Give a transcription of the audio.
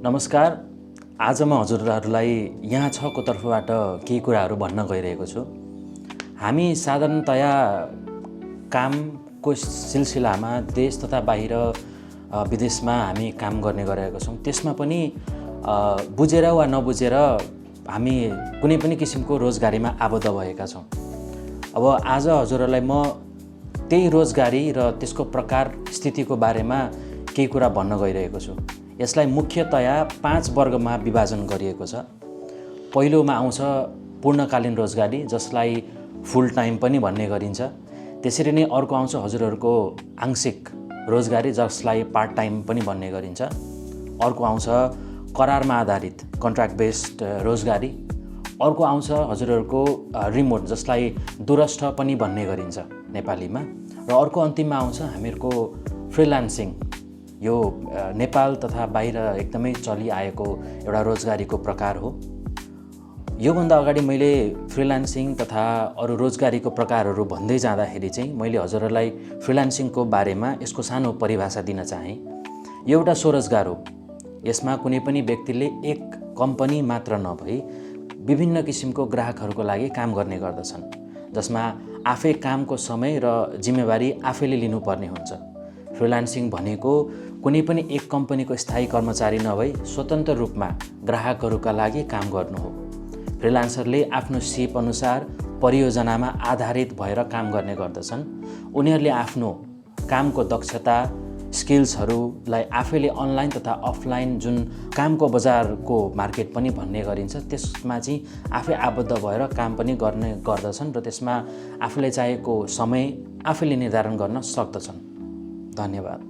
नमस्कार। आज म हजुरहरूलाई यहाँ छको तर्फबाट केही कुराहरू भन्न गइरहेको छु। हामी साधारणतया कामको सिलसिलामा देश तथा बाहिर विदेशमा हामी काम गर्ने गरेका छौँ। त्यसमा पनि बुझेर वा नबुझेर हामी कुनै पनि किसिमको रोजगारीमा आबद्ध भएका छौँ। अब आज हजुरहरूलाई म त्यही रोजगारी र त्यसको प्रकार स्थितिको बारेमा केही कुरा भन्न गइरहेको छु। यसलाई मुख्यतया 5 वर्गमा विभाजन गरिएको छ। पहिलोमा आउँछ पूर्णकालीन रोजगारी, जसलाई फुल टाइम पनि भन्ने गरिन्छ। त्यसरी नै अर्को आउँछ हजुरहरूको आंशिक रोजगारी, जसलाई पार्ट टाइम पनि भन्ने गरिन्छ। अर्को आउँछ करारमा आधारित कन्ट्र्याक्ट बेस्ड रोजगारी। अर्को आउँछ हजुरहरूको रिमोट, जसलाई दूरस्थ पनि भन्ने गरिन्छ नेपालीमा। र अर्को अन्तिममा आउँछ हामीहरूको फ्रिलान्सिङ। यो नेपाल तथा बाहिर एकदमै चलिआएको एउटा रोजगारीको प्रकार हो। योभन्दा अगाडि मैले फ्रिलान्सिङ तथा अरू रोजगारीको प्रकारहरू भन्दै जाँदाखेरि चाहिँ मैले हजुरहरूलाई फ्रिलान्सिङको बारेमा यसको सानो परिभाषा दिन चाहेँ। यो एउटा स्वरोजगार हो। यसमा कुनै पनि व्यक्तिले एक कम्पनी मात्र नभई विभिन्न किसिमको ग्राहकहरूको लागि काम गर्ने गर्दछन्, जसमा आफै कामको समय र जिम्मेवारी आफैले लिनुपर्ने हुन्छ। फ्रिलान्सिङ भनेको कुनै पनि एक कम्पनीको स्थायी कर्मचारी नभई स्वतन्त्र रूपमा ग्राहकहरूका लागि काम गर्नु हो। फ्रिलान्सरले आफ्नो सिप अनुसार परियोजनामा आधारित भएर काम गर्ने गर्दछन्। उनीहरूले आफ्नो कामको दक्षता, स्किल्सहरूलाई आफैले अनलाइन तथा अफलाइन जुन कामको बजारको मार्केट पनि भन्ने गरिन्छ, त्यसमा चाहिँ आफै आबद्ध भएर काम पनि गर्ने गर्दछन् र त्यसमा आफूले चाहेको समय आफैले निर्धारण गर्न सक्दछन्। धन्यवाद।